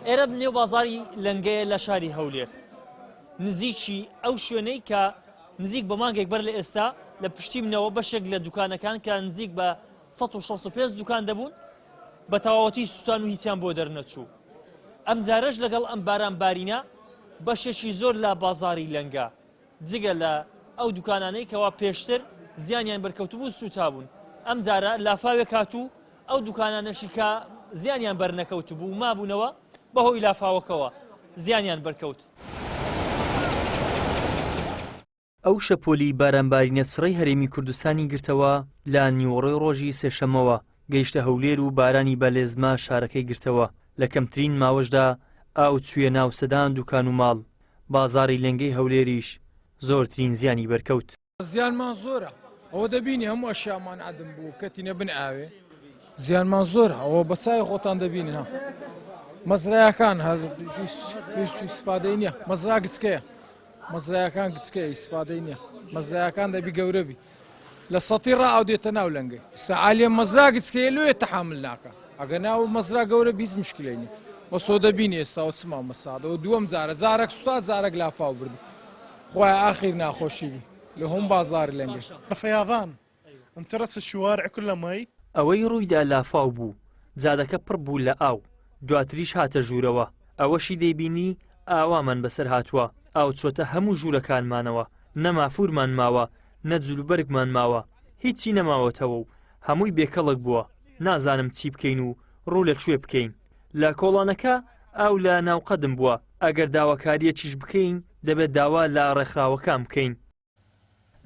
ئێرە نێو بازاری لەنگەیە لە شاری هەولێر نزیکی ئەو شوێنەی کە نزیک بە مانگێک بەر لە ئێستا لە پشتی منەوە بەشێک لە دوکانەکان کە نزیک بە 165 دوکان دەبوون بە تەواوەتی سووتان و هیچیان بۆ دەرنەچوو ئەمجارەش لەگەڵ ئەم باران بارینە بەشێکی زۆر لە بازاری لەنگە جگە لە ئەو دوکانانەی کەوا پێشتر زیانیان بەرکەوتبوو سووتابوون، ئەمجارە لافاوێک هات و ئەو دوکانانەشی کە زیانیان بەرنەکەوتبوو و مابوونەوە بەهۆی لافاوەکەوە زیانیان بەرکەوت. ئەو شەپۆلی بارانبارینە چڕەی هەرێمی کوردستانی گرتەوە لە نیوەڕۆی ڕۆژی سێشەممەوە گەیشتە هەولێر و بارانی بە لێزمە شارەکەی گرتەوە، لە کەمترین ماوەشدا ئاو چوویە ناو سەدان دوکان و ماڵ، بازاڕی لەنگەی هەولێریش زۆرترین زیانی بەرکەوت. زیانمان زۆرە ئەوە دەبینی هەموو ئەشیامان عەدم بوو کەتینە بن ئاوێ زیانمان زۆرە ئەوە بە چاوی خۆتان دەبینن ها مەزرایەکان هەر هیچ ئیسفادەی نییە مەزرا گچکەیە مەزرایەکان گچکەیە ئیسفادەی نییە مەزرایەکان دەبی گەورە بی لە سەتی ڕا ئاو دێتە ناو لەنگەی ئستا عالیە مەزرا گچکەیە لۆیە تەحامل ناکە ئەگە ناو مەزرا گەورە بیز مشکلەی نیە وەسۆ دەبینی ئێستاوە چما مەسادەوە دووەم جارە جارەک سوتا جارەک لافاو برد خوای ئاخیر ناخۆشی بی لە هەم بازاری لەنگەی. فيضان امترس الشوارع كلها مي. ئەوەی ڕوویدا لافاو بوو، جادەکە پڕ بوو لە ئاو، دواتریش هاتە ژوورەوە، ئەوەشی دەیبینی ئاوامان بەسەر هاتووە، ئاو چۆتە هەموو ژوورەکانمانەوە، نە مافوورمان ماوە، نە جلوبەرگمان ماوە، هیچی نەماوەتەوە و هەمووی بێکەڵک بووە، نازانم چی بکەین و ڕوو لە کوێ بکەین. لە کۆڵانەکە ئاو لە ناوقەدم بووە، ئەگەر داواکارییەکیش بکەین دەبێت داوا لە ڕێکخراوەکان بکەین.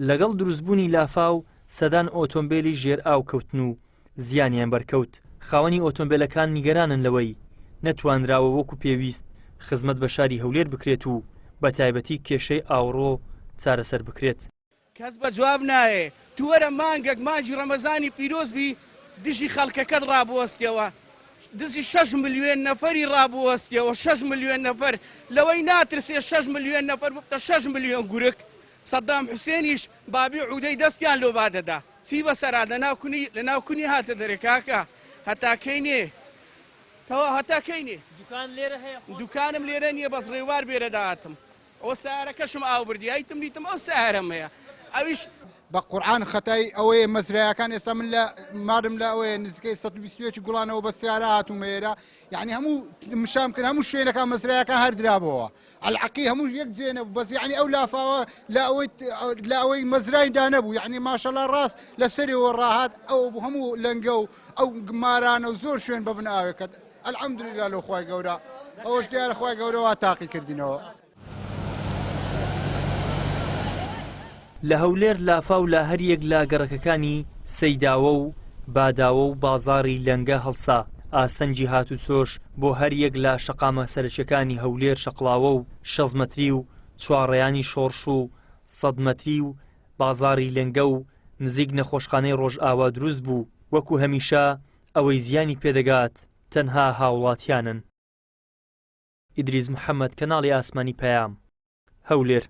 لەگەڵ دروستبوونی لافاو سەدان ئۆتۆمبێلی ژێر ئاو کەوتن و زیانیان بەرکەوت، خاوەنی ئۆتۆمبێلەکان نیگەرانن لەوەی نەتوانراوە وەکو پێویست خزمەت بە شاری هەولێر بکرێت و بەتایبەتی کێشەی ئاوڕۆ چارەسەر بکرێت. کەس بە جواب نایێ تو وەرە مانگەک مانگی ڕەمەزانی پیرۆز بی دژی خەڵکەکەت ڕابوەستیەوە دژی شەش ملیۆن نەفەری ڕابوەستیەوە شەش ملیۆن نەفەر لەوەی ناترسێ شەش ملیۆن نەفەر ببتە شەش ملیۆن گورک سەدام حوسێنیش بابی عودەی دەستیان لۆ بادەدا چی بەسەرات لەناو کونی لەناو کونی هاتە دەرێ کاکە هەتا کەی نێ تەواو هەتا کەی نێ دوکان لێرە هەیە خۆت؟ دوکانم لێرە نییە بەس ڕێوار بێرە داهاتم ئەوە سەیارەکەشم ئاو بردی ئەیتم دیتم ئەو سەیارەم هەیە ئەویش. بە قورعان خەتای ئەوەیە مەزرایەکان ئێستا من لە مارم لە ئەوەیە نزیکەی 121 گوڵانەوە بە سیارە هاتوومە ئێرە یعنی هەموو مشام کرد هەموو شوێنەکان مەزرایەکان هەر درابەوە ئەلعقی هەموو یەک جێ نەبوو بەس یعنی ئەو لافاوە لە ئەوەی لە ئەوەی مەزرای دانەبوو یعنی ماشەڵا ڕاست لە سەرەوە ڕاهات ئەو هەموو لەنگە و ئەو مارانە و زۆر شوێن بە بن ئاوێکەت الحمدللە لۆ خوای گەورە ئەوەش دیارە خوای گەورە وا تاقی کردینەوە. لە هەولێر لافاو لە هەریەک لە گەڕەکەکانی سەیداوە و باداوە و بازاڕی لەنگە هەڵسا، ئاستەنگی هاتوچۆش بۆ هەریەک لە شەقامە سەرەکیەکانی هەولێر شەقڵاوە و شەست مەتری و چوارڕێیانی شۆڕش و سەد مەتری و بازاڕی لەنگە و نزیک نەخۆشخانەی ڕۆژئاوا دروست بوو، وەکو هەمیشە ئەوەی زیانی پێدەگات تەنها هاوڵاتیانن. ئیدریس محەمەد، کەناڵی ئاسمانی پەیام، هەولێر.